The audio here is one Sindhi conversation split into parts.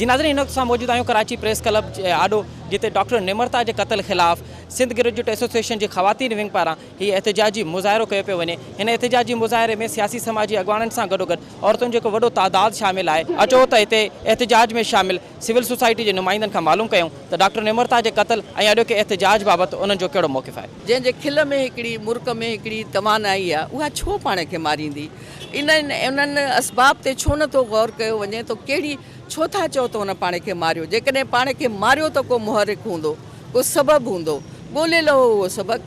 جي ناظرين هن وقت اسان موجود آهيون ڪراچي پريس ڪلب جي آڏو جتي ڊاڪٽر نمرتا جي قتل خلاف سنڌ گريجوئيٽ ايسوسيئيشن جي خواتين ونگ پاران هي احتجاجي مظاهرو ڪيو پيو وڃي. هن احتجاجي مظاهري ۾ سياسي سماجي اڳواڻن سان گڏوگڏ عورتن جو هڪ وڏو تعداد شامل آهي. اچو ته هتي احتجاج ۾ شامل سول سوسائٽي جي نمائندن کان معلوم ڪيون ته ڊاڪٽر نمرتا جي قتل ۽ اڄوڪي احتجاج بابت انهن جو ڪهڙو موقف آهي. جنهن جي کل ۾ هڪڙي مرڪ ۾ هڪڙي توانائي آ اها ڇو پاڻ کي ماريندي؟ انهن انهن اسباب تي ڇو نه ٿو غور ڪيو وڃي ته ڪهڙي ڇو ٿا چئو ته هن پاڻ کي ماريو؟ جيڪڏهن پاڻ کي ماريو ته ڪو محرڪ هوندو، ڪو سبب هوندو، ڳولي لهو اهو سبق،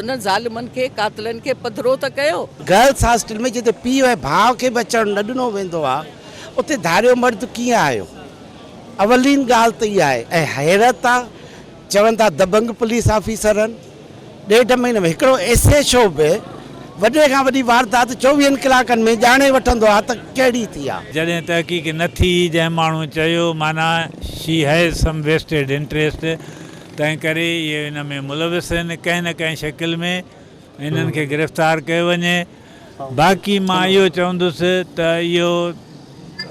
انهن ظالمن کي، قاتلن کي پڌرو ته ڪيو. گرلس هاسٽل ۾ جتي پيء ۽ ڀاء کي به اچڻ نه ڏنو ويندو آ اتي ڌاريو مرد ڪيئن آيو؟ اولين ڳالهه ته اها آهي ۽ حيرت آ چون ٿا دبنگ پوليس آفيسرن ڏيڍ مهيني ۾ هڪڙو ايس ايڇ او به وڏي کان وڏي واردات چوويهن ڪلاڪن ۾ ڄاڻي وٺندو آ ته ڪهڙي ٿي آ. جڏهن تحقيق نه ٿي جنهن ماڻهو چيو معنيٰ she has some vested interest تنهن ڪري اهي ان ۾ ملوث آهن ڪنهن نه ڪنهن شڪل ۾ انهن کي گرفتار ڪيو وڃي. باقي مان اهو چوندس ته اهو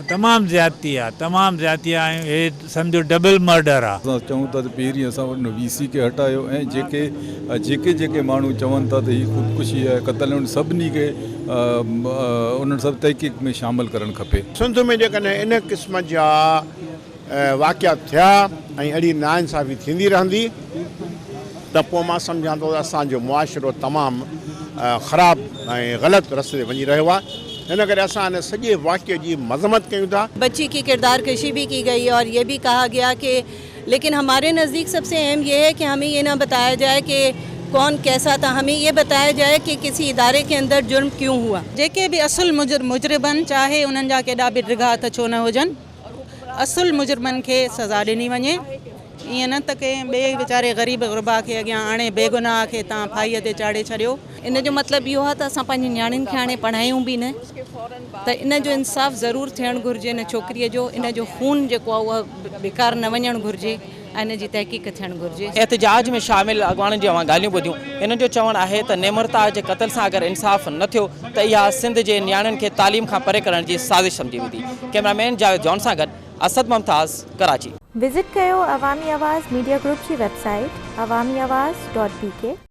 تمام زيادتي آ تمام زيادتي آ ۽ هي سمجهو ڊبل مرڊر آ. اسان چئون ٿا ته پهرين اسان ان وي سي کي هٽايو ۽ جيڪي جيڪي جيڪي ماڻهو چون ٿا ته هي خودڪشي آهي قتل آهي انهن سڀني کي انهن سڀ تحقيق ۾ شامل ڪرڻ کپي. سنڌ ۾ جيڪڏهن ان قسم جا واقعا ٿيا ۽ اهڙي ناانصافي ٿيندي رهندي ته پوء مان سمجهان ٿو ته اسان جو معاشرو تمام خراب ۽ غلط رستي تي وڃي رهيو آهي ان ڪري اسان ان سڄي واقعي جي مذمت ڪيون ٿا. بچي ڪي ڪردار ڪشي ڀي ڪي گئي اور يه ڀي ڪها گيا ڪي ليڪن هماري نزديڪ سب سي اهم يه هي ڪي همين يه نه بتايا جائي ڪي ڪون ڪيسا ٿا همين يه بتايا جائي ڪي ڪسي اداري ڪي اندر جرم ڪيون هئا. جيڪي به اصل مجرم آهن چاهي انهن جا ڪيڏا به ڊگها هٿ ڇو نه هجن. اصل مجرمن کي سزا ڏني وڃي ائين نه ته ڪنهن ٻئي ويچاري غريب غربا کي اڳيان آڻي بيگناهه کي تان ڦاهيء تي چاڙهي ڇڏيو. ان جو مطلب اهو آهي ته اسان پنهنجي نياڻين کي هاڻي پڙهايون به نه ته ان جو انصاف ضرور ٿيڻ گهرجي ان ڇوڪريء جو ان جو خون جيڪو آهي اهو بيڪار نه وڃڻ گهرجي. ۽ ان جي تحقيق ٿيڻ گهرجي. احتجاج ۾ شامل اڳواڻن جون اوهان ڳالهيون ٻڌيون، انهن جو چوڻ آهي ته نمرتا جي قتل سان اگر انصاف نه ٿيو ته اها سنڌ جي نياڻين کي تعليم کان پري ڪرڻ جي سازش سمجهي ويندي. ڪئميرا مين جاويد جان سان گڏ اسد ممتاز، ڪراچي. وزٽ ڪيو عوامي آواز ميڊيا گروپ جي website Awami Awaz dot B K.